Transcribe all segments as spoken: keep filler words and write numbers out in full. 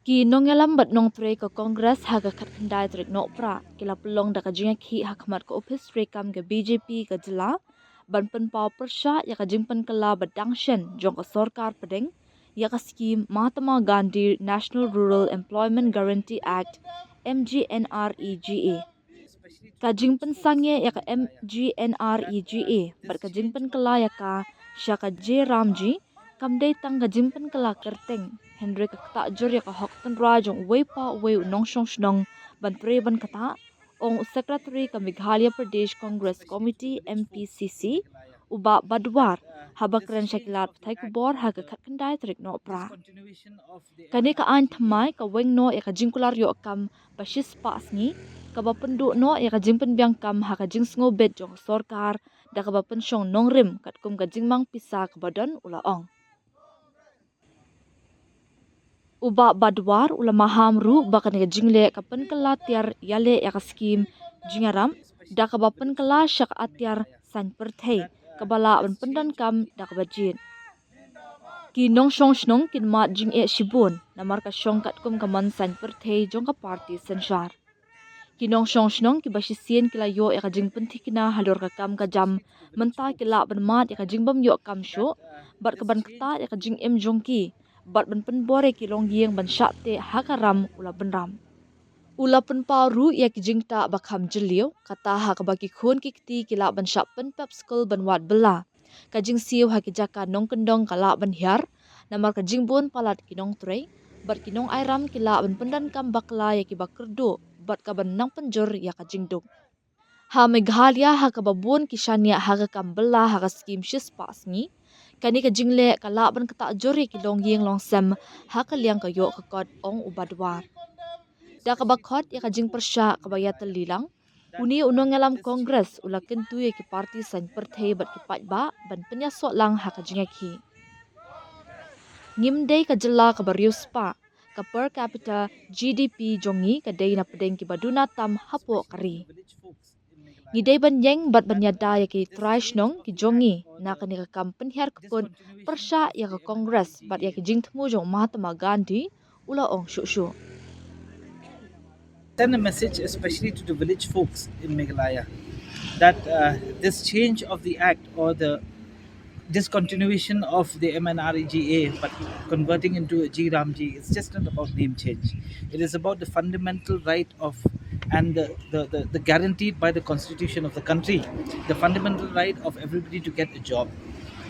Ki nongïalam bad nongtrei ka Congress ha ka khatkhyndai tarik Nohprah ki la pynlong da ka jingïakhih ha khmat ka ophis treikam ka B J P ka jylla ban pynpaw pyrshah ïa ka jingpynkylla ba dang shen jong ka sorkar pdeng ïa ka skim Mahatma Gandhi National Rural Employment Guarantee Act, M G N R E G A. Ka jingpynsangeh ïa ka M G N R E G A bad ka jingpynkylla ïa ka sha ka J Ramji kam dei tang ka jingpynkylla kyrteng, hynrei ka ktah jur ïa ka hok tynrai jong uwei pa uwei u nongshong shnong ban trei ban ktah, ong u Secretary ka Meghalaya Pradesh Congress Committee, M P C C, u Bah Badwar, haba kren sha ki lad pathai khubor ha ka khatkhyndai tarik Nohprah. Kane ka aiñ thymmai ka weng noh ïa ka jingkular ïoh kam ba shispah sngi, kaba pynduh noh ïa ka jingpynbiang kam ha ka jingsngewbit jong ka sorkar da kaba pynshong nongrim katkum ka jingmang pisa kaba don, u la ong. U Bah Badwar u la maham ruh ba kane ka jingleh ka pynkylla tiar ïaleh ïa ka skim jingïarap da kaba pynkylla sha ka atiar saiñ pyrthei kaba lah ban pyndonkam da kaba jied. Ki nongshong shnong kin mad jingeh shibun namar ka shong katkum ka mon saiñ pyrthei jong ka party synshar. Ki nongshong shnong kiba shisien ki la ïoh ïa ka jingpynthikna halor ka kam ka jam, mynta ki lah ban mad ïa ka jingbym ïoh kam shuh bad ka ban ktah ïa ka jingim jong ki bad ban pynbor ïa ki longïing ban shah teh ha ka ram, u la bynrap. U la pynpaw ruh ïa ki jingktah ba kham jylliew, kata ha kaba ki khun ki kti ki lah ban shah pynpep skul ban wad bylla, ka jingsiew ha ki jaka nongkyndong ka lah ban hiar namar ka jingbun palat ki nongtrei bad ki nongai ram ki lah ban pyndonkam bakla ïa kiba kyrduh bad ka ban nang pynjur ïa ka jingduk. Ha Meghalaya ha kaba bun ki shaniah ha ka kam bylla ha ka skim shispah sngi, kane ka jingleh ka lah ban ktah jur ïa ki longïing longsem ha ka liang ka ïoh ka kot, ong u Badwar. Da kaba khot ïa ka jingpyrshah kaba ïatylli lang, une u nongïalam Congress u la kyntu ïa ki party saiñ pyrthei bad ki paidbah ban pynïasoh lang ha ka jingïakhih. Ngim dei ka jylla kaba riewspah, ka per capita G D P jong ngi ka dei na pdeng kiba duna tam hapoh ka ri. Ngi dei ban ïeng bad ban ïada ïa ki trai shnong ki jong ngi na kane ka kam pynhiar kput pyrshah ïa ka Congress bad ïa ki jingthmu jong Mahatma Gandhi, u la ong shuh shuh. Send a message, especially to the village folks in Meghalaya, that uh, this change of the act or the discontinuation of the M N R E G A but converting into a G Ramji is just not about name change. It is about the fundamental right of and the, the, the, the guaranteed by the constitution of the country, the fundamental right of everybody to get a job.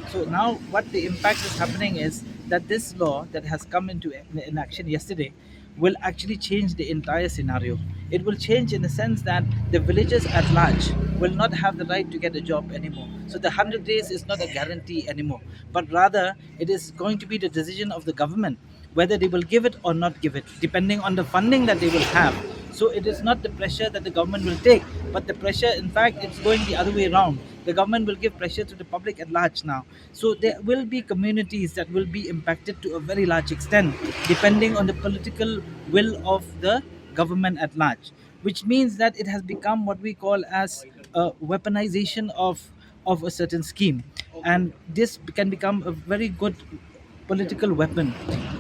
So now what the impact is happening is that this law that has come into en- enaction yesterday will actually change the entire scenario. It will change in the sense that the villagers at large will not have the right to get a job anymore. So the hundred days is not a guarantee anymore, but rather it is going to be the decision of the government whether they will give it or not give it, depending on the funding that they will have. So it is not the pressure that the government will take, but the pressure, in fact, it's going the other way around. The government will give pressure to the public at large now. So there will be communities that will be impacted to a very large extent, depending on the political will of the government at large, which means that it has become what we call as a weaponization of, of a certain scheme. And this can become a very good political weapon.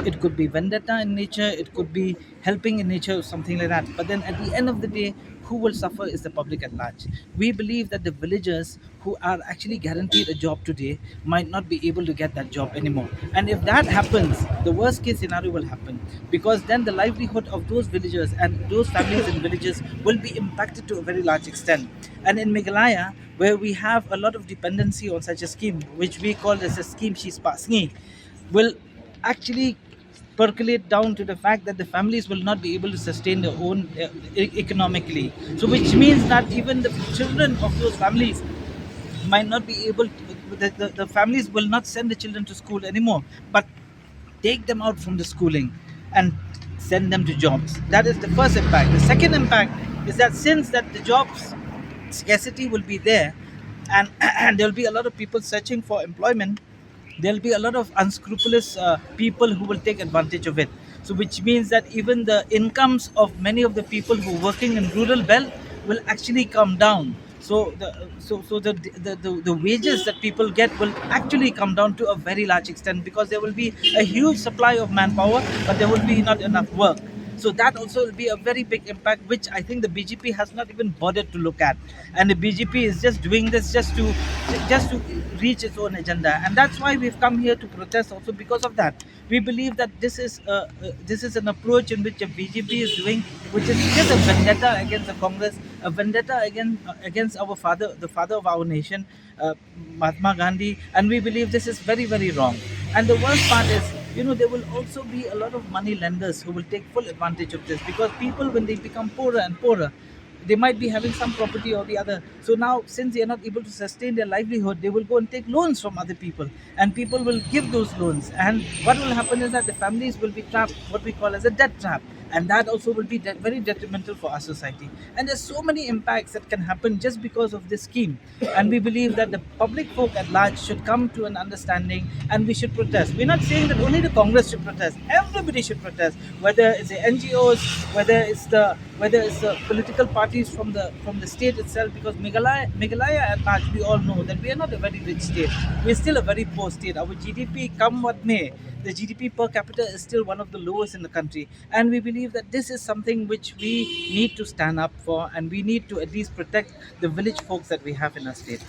It could be vendetta in nature, it could be helping in nature, something like that. But then at the end of the day, who will suffer is the public at large. We believe that the villagers who are actually guaranteed a job today might not be able to get that job anymore. And if that happens, the worst case scenario will happen, because then the livelihood of those villagers and those families in villages will be impacted to a very large extent. And in Meghalaya, where we have a lot of dependency on such a scheme, which we call as a scheme Shispah Sngi, will actually percolate down to the fact that the families will not be able to sustain their own uh, e- economically. So, which means that even the children of those families might not be able, the, the, the families will not send the children to school anymore, but take them out from the schooling and send them to jobs. That is the first impact. The second impact is that since that the jobs scarcity will be there, and, and there'll be a lot of people searching for employment, there'll be a lot of unscrupulous uh, people who will take advantage of it. So, which means that even the incomes of many of the people who are working in rural belt will actually come down. So the so so the, the the the wages that people get will actually come down to a very large extent, because there will be a huge supply of manpower, but there will be not enough work. So that also will be a very big impact, which I think the B J P has not even bothered to look at, and the B J P is just doing this just to just to reach its own agenda, and that's why we've come here to protest also because of that. We believe that this is uh, uh, this is an approach in which the B J P is doing, which is just a vendetta against the Congress, a vendetta against uh, against our father, the father of our nation, uh, Mahatma Gandhi, and we believe this is very, very wrong. And the worst part is, you know, there will also be a lot of money lenders who will take full advantage of this, because people, when they become poorer and poorer, they might be having some property or the other. So now, since they are not able to sustain their livelihood, they will go and take loans from other people, and people will give those loans. And what will happen is that the families will be trapped, what we call as a debt trap, and that also will be de- very detrimental for our society. And there's so many impacts that can happen just because of this scheme. And we believe that the public folk at large should come to an understanding, and we should protest. We're not saying that only the Congress should protest. Everybody should protest, whether it's the N G Os, whether it's the whether it's the political parties from the from the state itself, because Meghalaya, Meghalaya at large, we all know that we are not a very rich state. We're still a very poor state. Our G D P, come what may, the G D P per capita is still one of the lowest in the country. And we believe that this is something which we need to stand up for, and we need to at least protect the village folks that we have in our state.